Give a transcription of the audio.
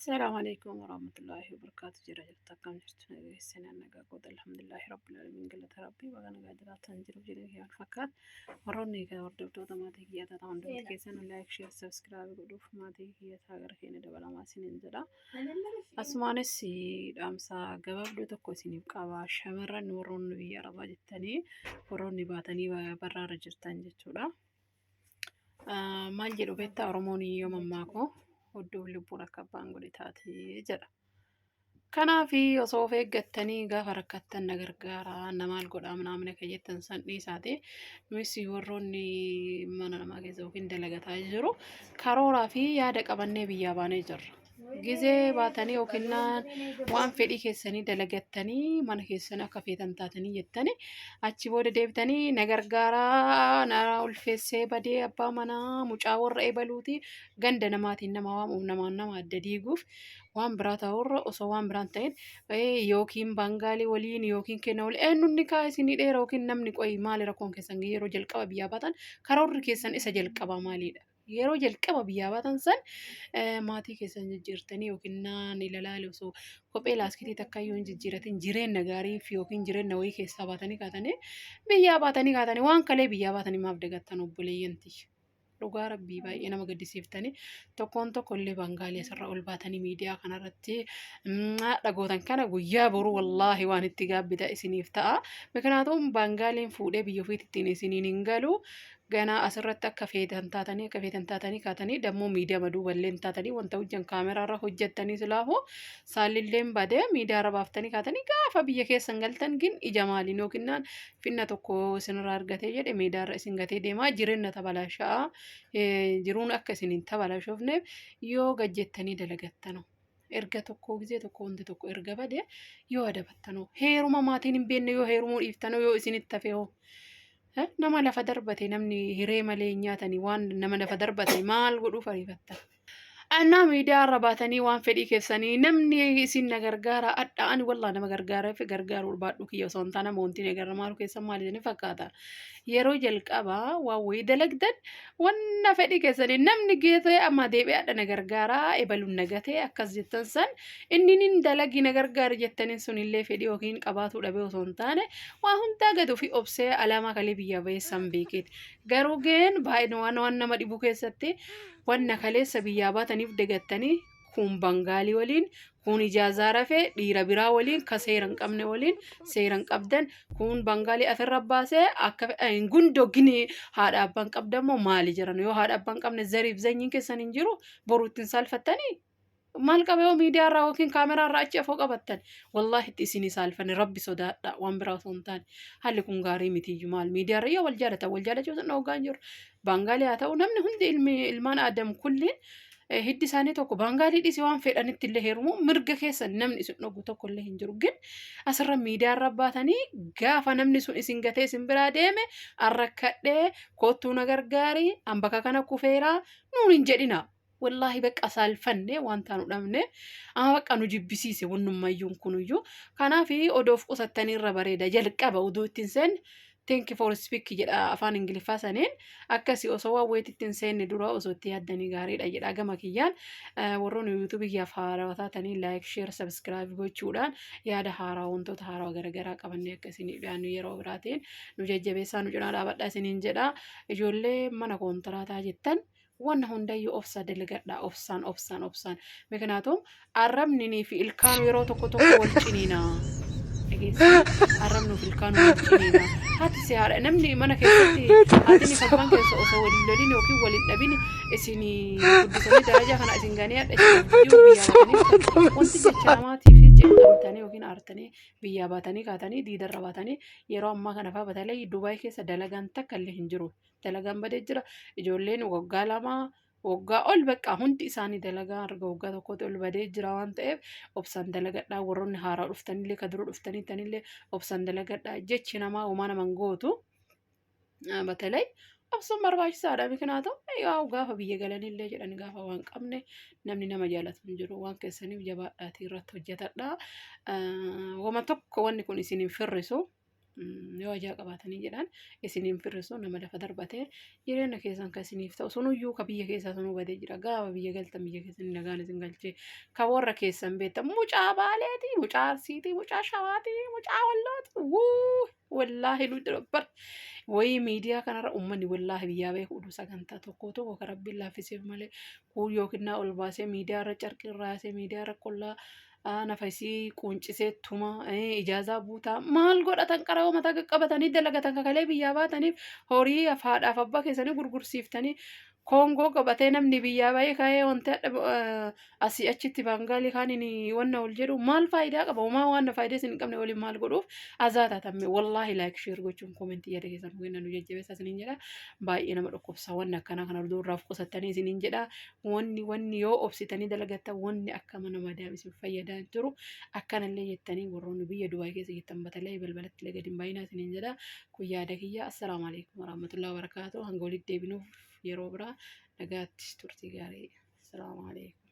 Salaamu alaikum warahmatullahi wabarakatuh. Jira jirta, akkam jirtu? Nageessanii? Nagaa goota. Alhamdulillahi rabbil alamin, galata rabbii. Baga nagaa jiraatan jiruuf jireenya kiyya wal fakkaata. Warroonni egaa hordoftoota maatii kiyyaa taatan hundumti keessan like, share, subscribe godhuuf maatii kiyya ta'a, gara keenya dabalamaa isiniin jedha. Asumaanis dhaamsa gabaabduu tokko isiniif qaba. Shamarran warroonni biyya arabaa jettanii warroonni baatanii barraarra jirtan jechuudha. Maal jedhu beektaa? Oromoon yoo mammaakoo hodduuf lubbuun akka abbaan godhe taate jedha. Kanaaf osoo of eeggattanii gaafa rakkattan na gargaara, na maal godhaa ምናምን akka jettan san dhiisaati. Nunis warroonni mana namaa keessa yookiin dalagataa jiru karooraa fi yaada qabannee biyyaa baanee jirra. Gizee baatanii yookiin waan fedhii keessanii dalagattanii mana keessanii akka feetan taatanii jettanii achi booda deebitanii na gargaaraa, na ulfeessee badee, abbaa manaa mucaa warra ebaluuti ganda namaatiin nama waamuuf, namaan nama adda diiguuf waan biraa ta'urra, osoo waan biraan ta'in yookiin baangaalii waliin yookiin kenna waliin eenyuun ni kaa isinii dheera yookiin namni qoyi maali rakkoon keessan? Yeroo jalqaba biyyaa baatan karoorri keessan isa jalqabaa maalidha? Yeroo jalqaba biyyaa baatan san maatii keessan jijjiirtanii yookiin naan ilalaale osoo kophee laaskitii takka iyyuu hin jijjiiratin jireenya gaarii fi yookiin jireenya wayii keessaa baatanii kaatanii biyyaa baatanii kaatanii waan kalee biyyaa baatanii maaf dagattan, obboleeyyan tiyya? Dhugaa rabbii baay'ee nama gaddisiiftanii. Tokkoon tokko illee bangaalii asirra ol baatanii miidiyaa kanarratti dhagootan kana guyyaa boruu wallaahi waan itti gaabbita isiniif ta'a. Mikinaatuun bangaaliin fuudhee biyya ofiitti ittiin isiniin hin galu. Ganaa asirratti akka feetan taatanii, akka feetan taatanii kaatanii dammoo miidiyaa duuballee hin taatanii wanta hojjan kaameraarra hojjettanii silaafu saallilleen badee miidiyaarra baaftanii kaatanii gaafa biyya keessan galtan gin ija maaliin yookiin finna tokko isinirraa argatee jedhe miidiyaarra isin gatee deemaa jireenya tabalasha'a jiruun akka isin hin tabalashoofneef yoo gajjettanii dalagattanu. Erga tokko gizee tokko wanti tokko erga bade yoo adabattanoo, heeruma maatiin hin beekne yoo heerumuu dhiiftanoo, yoo isinitti hafe hoo? Nama lafa darbate namni hiree malee hin nyaatanii. Waan nama lafa darbate maal godhuuf ariifattan? Annaa miidiyaa irra baatanii waan fedhii keessanii namni isin na gargaara adha ani wallaa nama gargaara fi gargaaruu baadhu kiyya osoo hin taane wanti na gargaara maalu keessan maal jedhanii fakkaata. Yeroo jalqabaa waan wayii dalagdan wanna fedhii keessanii namni geetee amma deebi'ee adha na gargaara ebaluun na gatee akkas jettan san inni nin dalagi na gargaara jettaniin sun illee fedhii yookiin qabaatuu dhabee osoo hin taane waa hundaa gad ofii obsee alaamaa kalee biyyaa bahee san beekeeti. Garuu geen baay'ee waan nama dhibu keessatti wanna kaleessa biyyaa baataniif dagattanii kun bangaalii waliin, kun ijaazaa rafee dhiira biraa waliin, ka seera hin qabne waliin, seera hin qabdan kun bangaalii asirra baasee akka hin gundoo gini haadha abbaan qabdammoo maali jiran? Yoo haadha abbaan qabne zariif zanyiin keessan hin jiru, boru ittiin saalfattanii maal qaba yoo miidiyaa irraa yookiin kaameraa irraa achi afoo qabattan? Wallaahi itti isinii saalfanne. Rabbi sodaadha, waan biraa osoo hin taane haalli kun gaarii mitiyyuu. Maal miidiyaa irra yoo wal jaalatan wal jaalachuu sun dhoogaa hin jiru. Baangaalii haa ta'u, namni hundi ilmi ilmaan aadam kulliin hiddi isaanii tokko. Baangaalii dhiisi, waan fedhanitti illee heerumuu mirga keessan, namni isin dhogu tokko illee hin jiru. Gin asirra miidiyaa irra baatanii gaafa namni sun isin gatee isin biraa deeme arrakkadhee koottuu na gargaari, an bakka kana kufeeraa nuun hin jedhina. Wallaahi bakka saalfanne waan taanu dhabne. Amma bakka nu jibbisiise wannummayyuun kunuyyuu. Kanaaf odoof qusattanii irra bareeda. Jalqaba odoo ittiin seenne "Think before speak" jedha afaan Ingiliffaa saniin. Akkasii osoo waan wayiitti ittiin seenne dura osoo itti yaaddanii gaariidha jedha gama kiyyaan. Warroonni yuutuubii kiyyaaf haarawaa taatanii like, share, subscribe gochuudhaan yaada haaraa, wantoota haarawaa garaagaraa qabannee akka isinii dhiyaannu yeroo biraatiin nu jajjabeessaa, nu cinaa dhaabadhaa isiniin jedha. Ijoollee mana koontiraataa jettan wanna hundayyuu obsa dalagadhaa, obsaan, obsaan, obsaan. Mikinaatuun arrabninii fi ilkaan yeroo tokko tokko wal ciniina. Dhageessanii? Arrabnuu fi ilkaan wal ciniina. Haati si haadha namni mana keessatti haatiin fi abbaan keessa osoo wal hin lolin yookiin wal hin dhabin isin guddisanii darajaa kana isin ganii hadha isin jiru biyyaa baatanii wanti jecha namaatii fi cinqamtanii yookiin aartanii biyyaa baatanii kaatanii diidarra baatanii yeroo ammaa kana fa'aa batalee Dubaay keessa dalagaan takka illee hin jiru. Dalagaan badee jira. Ijoolleen waggaa 2 waggaa ol bakka hundi isaanii dalagaa arga waggaa tokkotti ol badee jira waan ta'eef obsaan dalagadhaa. Warroonni haaraa dhuftanillee, ka dura dhuftanii tanillee obsaan dalagadhaa. Jechi namaa homaa naman gootu. Batalee obsuun barbaachisaadha. Mikinaatu yaa gaafa biyya galanillee jedhan gaafa waan qabne namni nama jaalatu hin jiru. Waan keessaniif jabaadhaatii irratti hojjetadhaa. Wama tokko wanni kun isin hin firrisu. Yoo ajaa qabaatanii jedhan isiniin firrisu nama lafa darbatee jireenya keessan kan isiniif ta'u sunuyyuu ka biyya keessaa sunuu badee jira. Gaafa biyya galtan biyya keessan nagaan isin galchee ka warra keessan beektan mucaa Baaleeti, mucaa Arsiiti, mucaa Shawaati, mucaa Wallooti. Wuu wallaahi nu dabbar. Wayii miidiyaa kanarra uummanni wallaahi biyyaa beeku oduu sagantaa tokko tokko ka rabbiin laaffiseef malee kuun yookiin naa ol baasee miidiyaa irra carqii raasee miidiyaa irra qollaa nafa isii quuncisee tuma ijaazaa buutaa maal godhatan qaroo mataa qaqqabatanii dalagatan kakalee biyyaa baataniif horii haadhaaf abbaa keessanii gurgursiiftanii Koongoo qabatee namni biyyaa bahee ka'ee wanti asii achitti baangaalii kaaniin wanna ol jedhu maal faayidaa qaba? Homaa waan faayidaa isin hin qabne waliin maal godhuuf azaa taatamme. Wallaahi like, share gochuun, comment yaada keessan nu kennan nu jajjabeessa isiniin jedha. Baay'ee nama dhukkubsa wanni akkanaa kana irraa of qusattanii isiniin jedha. Wanni yoo obsitanii dalagattan wanni akka mana madaam isin fayyadaa jiru akkanallee jettanii warroonni biyya Dubaay keessa jettan batalee balbalatti illee gadi hin baay'inaa isiniin jedha. Kun yaada kiyya. Assalaamu alaikum warahmatullahi wabarakaatuh. Hanga walitti deebinuuf yeroo biraa nagaatti, turtii gaarii. Assalaamu alaikum.